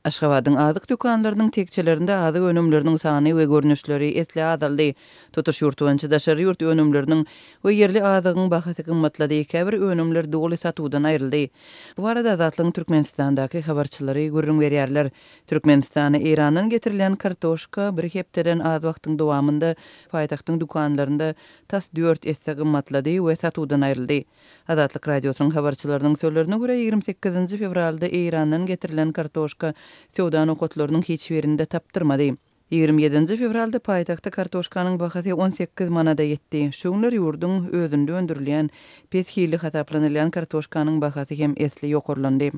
Aşgabadyň azyk dükanlarynyň tekjelerinde azyk önümleriniň sany we görnüşleri esli azaldy. Tutuş ýurt boýunça daşary ýurt önümleriniň we ýerli azygyň bahasy gymmatlady, käbir önümler doly satuwdan aýryldy. Bu barada Azatlygyň Türkmenistandaky habarçylary gürrüň berýärler. Türkmenistana Eýrandan getirilen kartoşka bir hepdeden az wagtyň dowamynda paýtagtyň dükanlarynda tas dört esse gymmatlady we satuwdan aýryldy. Azatlyk Radiosynyň habarçylarynyň sözlerine görä, 28 nji fewralda Eýrandan getirilen kartoşka söwda nokatlarynyň hiç birinde tapdyrmady. 27 nji fewralda paýtagtda kartoşkanyň bahasy 18 manada ýetdi. Şu günler ýurduň özünde öndürilýän, pes hilli hasaplanylýan kartoşkanyň bahasy hem esli ýokarlandy.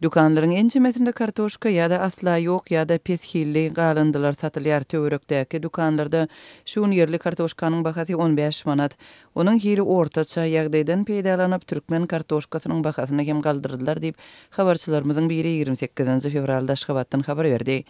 Dükanlaryň ençemesinde kartoşka ýa-da asla ýok, ýa-da pes hilli galyndylar satylýar. Töwerekdäki dükanlarda şu gün ýerli kartoşkanyň bahasy 15 manat. Onuň hili ortaça, ýagdaýdan peýdalanyp, türkmen kartoşkasynyň bahasyny hem galdyrdylar diýip, habarçylarymyzyň biri 28 nji fewralda Aşgabatdan habar berdi.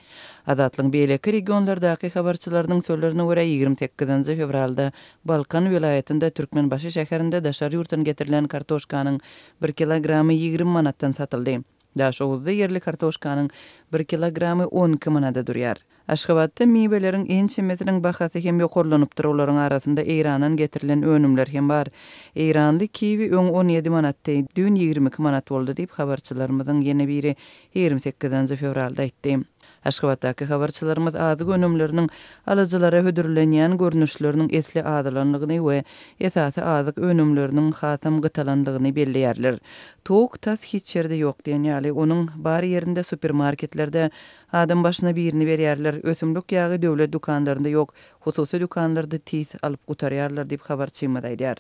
Azatlygyň beýleki regionlardaky habarçylarynyň sözlerine görä, 28 nji fewralda Balkan welaýatynda Türkmenbaşy şäherinde daşary ýurtdan getirilen kartoşkanyň bir kilogramy 20 manatdan satyldy. Daşoguzda ýerli kartoşkanyň bir kilogramy 12 manada durýar. Aşgabatda miweleriň ençemesiniň bahasy hem ýokarlanypdyr, olaryň arasynda Eýrandan getirilen önümler hem bar. Eýranly kiwi öň 17 manatdy, düýn 22 manat boldy diýip, habarçylarymyzyň ýene biri 28 fewralda aýtdy. Aşgabatdaky habarçylarymyz azyk önümleriniň alyjylara hödürlenýän görnüşleriniň esli azalandygyny we esasy azyk önümleriniň hasam gytalandygyny belleýärler. Towuk tas hiç ýerde ýok diýen ýaly, onuň bar ýerinde supermarketlerde Adam başyna birini berýärler. Ösümlik ýagy döwlet dükanlarynda ýok, hususy dükanlarda tiz alyp gutarýarlar diýip, habarçymyz aýdýar.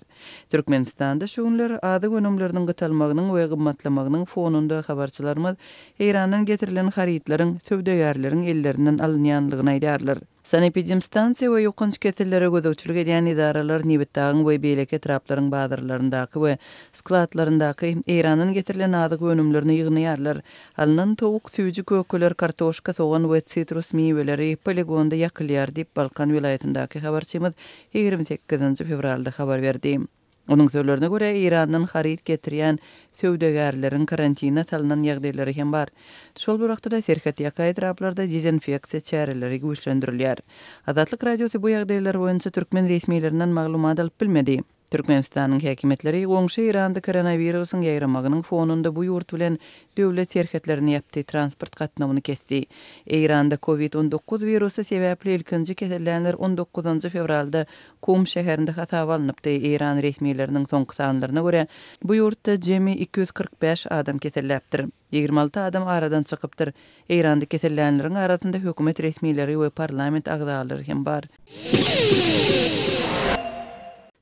Türkmenistanda şu günler azyk önümleriniň gytalmagynyň we gymmatlamagynyň fonunda habarçylarymyz Eýrandan getirilen harytlaryň söwdagärleriň ellerinden alynýanlygyny aýdýarlar. Sanepidemstansiýa we ýokanç kesellere gözegçilik edýän edaralar Nebitdagyň we beýleki etraplaryň bazarlaryndaky we skladlaryndaky Eýrandan getirilen azyk önümlerini ýygnaýarlar. Alnan towuk, süýji kökeler, kartoşka, sogan we sitrus miweleri poligonda ýakylýar diýip, Balkan welaýatyndaky habarçymyz 28 fewralda habar berdi. Onuň sözlerine görä, Eýrandan haryt getirýän söwdagärleriň karantine salnan ýagdaýlary hem bar. Şol bir wagtda-da, serhetýaka etraplarda dezinfeksiýa çäreleri güýçlendirilýär. Azatlyk Radiosy bu ýagdaýlar boýunça türkmen resmilerinden maglumat alyp bilmedi. Türkmenistanyň häkimiýetleri goňşy Eýranda koronawirusyň ýaýramagynyň fonunda bu ýurt bilen döwlet serhetlerini ýapdy, transport gatnawyny kesdi. Eýranda Covid 19 wirusy sebäpli ilkinji kesellänler on dokuzynjy fewralda Kum şäherinde hasaba alnypdy. Eýran resmileriniň soňky sanlaryna görä, bu ýurtda jemi 245 adam keselläpdir. 26 adam aradan çykypdyr. Eýranda kesellänleriň arasynda hökümet resmileri we parlament agzalary hem bar.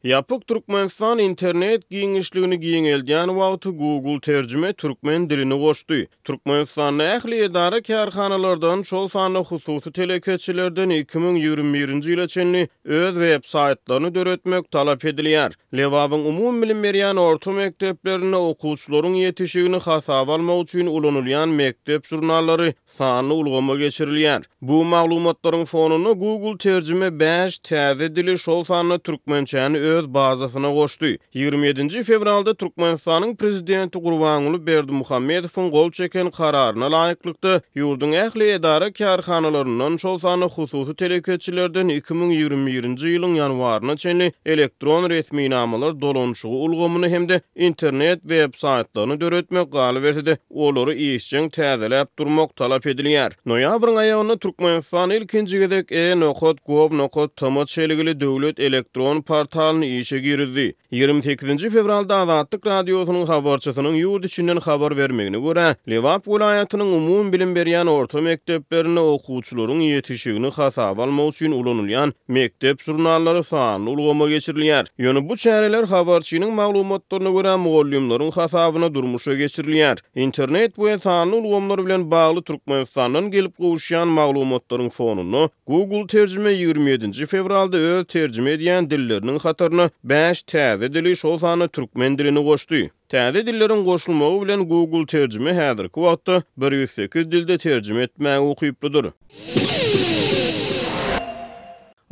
Ýapyk Türkmenistan internet giňişligini giňeldýän wagty Google Terjime türkmen dilini goşdy. Türkmenistanda ähli edara-kärhanalardan, şol sanda hususy telekeçilerden 2021-nji ýyla çenli öz web-saýtlaryny döretmek talap edilýär. Lebabyň umumybilim berýän orta mekdeplerinde okuwçylaryň ýetişigini hasaba almak üçin ulanylýan mekdep žurnallary sanly ulgama geçirilýär. Bu maglumatlaryň fonunda Google terjime bäş täze dili, şol sanda türkmençäni öz bazasyna goşdy. 27 nji fewralda Türkmenistanyň Prezidenti Gurbanguly Berdimuhamedowyň gol çeken Kararyna laýyklykda, ýurduň ähli edara-kärhanalaryndan, şol sanda hususy telekeçilerden 2021-nji ýylyň ýanwaryna çenli elektron resminamalar dolanyşygy ulgamyny hem-de internet web-saýtlaryny döretmek, galyberse-de, olary işjeň täzeläp durmak talap edilýär. Noýabryň aýagynda Türkmenistan ilkinji gezek e-nokat gov nokat tm çelgili döwlet elektron portalyny işe girizdi. 28-nji fewralda Azatlyk Radiosynyň habarçysynyň ýurt içinden habar bermegine görä, Lebap welaýatynyň umumybilim berýän orta mekdeplerinde okuwçylaryň ýetişigini hasaba almak üçin ulanylýan mekdep žurnallary sanly ulgama geçirilýär. Ýöne bu çäreler habarçynyň maglumatlaryna görä, mugallymlaryň hasabyna durmuşa geçirilýär. Internet we sanly ulgamlar bilen bagly Türkmenistandan gelip gowuşýan maglumatlaryň fonunda, Google terjime 27-nji fewralda öz terjime edýän dilleriniň hataryna bäş täze dili, şol sanda türkmen dilini goşdy. Täze dilleriň goşulmagy bilen Google terjime häzirki wagtda 108 dilde terjime etmäge ukyplydyr.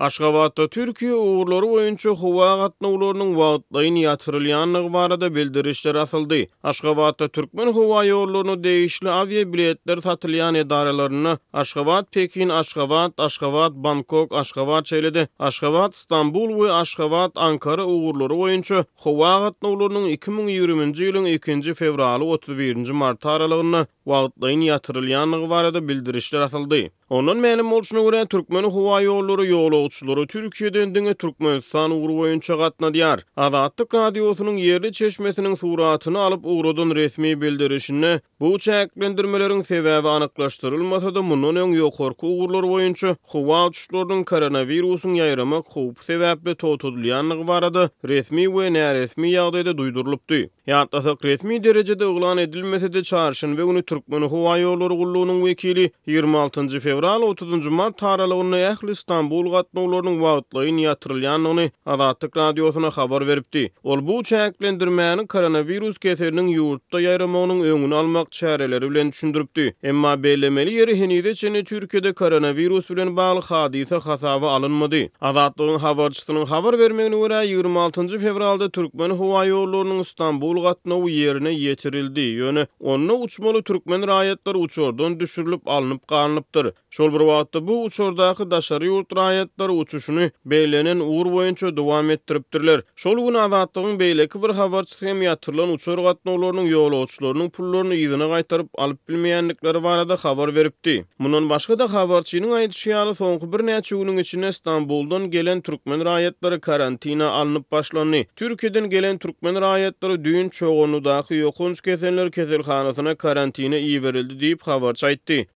Aşgabatda Türkiýe ugurlary boýunça howa gatnawlarynyň wagtlaýyn ýatyrylýandygy barada bildirişler asyldy. Aşgabatda Türkmenhowaýollaryna degişli awiabiletler satylýan edaralarynda Aşgabat, Pekin, Aşgabat, Aşgabat, Bangkok, Aşgabat, şeýle-de Aşgabat, Stambul we Aşgabat, Ankara ugurlary boýunça howa gatnawlarynyň 2020-nji ýylyň ikinji fewraly 31-nji marty aralygynda wagtlaýyn ýatyrylýandygy barada bildirişler asyldy. Ondan mälim bolşuna görä, Türkmenhowaýollary ýolagçylary Türkiýeden diňe Türkmenistan ugry boýunça gatnadýar. Azatlyk Radiosynyň ýerli çeşmesiniň suratyny alyp ugradan resmi bildirişinde, bu çäklendirmeleriň sebäbi anyklaşdyrylmasa-da, mundan öň ýokarky ugurlar boýunça howa uçuşlarynyň koronawirusyň ýaýramak howpy sebäpli togtadylýandygy barada resmi we näresmi ýagdaýda duýdurylypdy. Ýatlasak, resmi derejede yglan edilmese-de, çarşenbe güni Türkmenhowaýollary gullugynyň wekili 26 fewral, 30 mart aralygynda ähli Stambul gatnawlarynyň wagtlaýyn ýatyrylýandygyny Azatlyk Radiosyna habar beripdi. Ol bu çäklendirmäni koronawirus keseliniň ýurtda ýaýramagynyň öňüni almak çäreleri bilen düşündiripdi. Emma bellemeli ýeri, henize çenli Türkiýede koronawirus bilen bagly hadysa hasaba alynmady. Azatlygyň habarçysynyň habar bermegine görä, 26 fewralda Türkmenhowaýollarynyň Stambul gatnawy ýerine ýetirildi, ýöne onda uçmaly türkmen raýatlary uçardan düşürilip alnyp galnypdyr. Şol bir wagtda, bu uçardaky daşary ýurt raýatlary uçuşyny bellenen ugur boýunça dowam etdiripdirler. Şol gün Azatlygyň beýleki bir habarçysy hem ýatyrylan uçar gatnawlarynyň ýolagçylarynyň pullaryny yzyna gaýtaryp alyp bilmeýändikleri barada habar beripdi. Mundan başga-da, habarçynyň aýdyşy ýaly, soňky birnäçe günüň içinde Stambuldan gelen türkmen raýatlary karantina alnyp başlandy. Türkiýeden gelen türkmen raýatlary düýn Çoganlydaky ýokanç keseller keselhanasyna karantina iberildi diýip, habarçy aýtdy.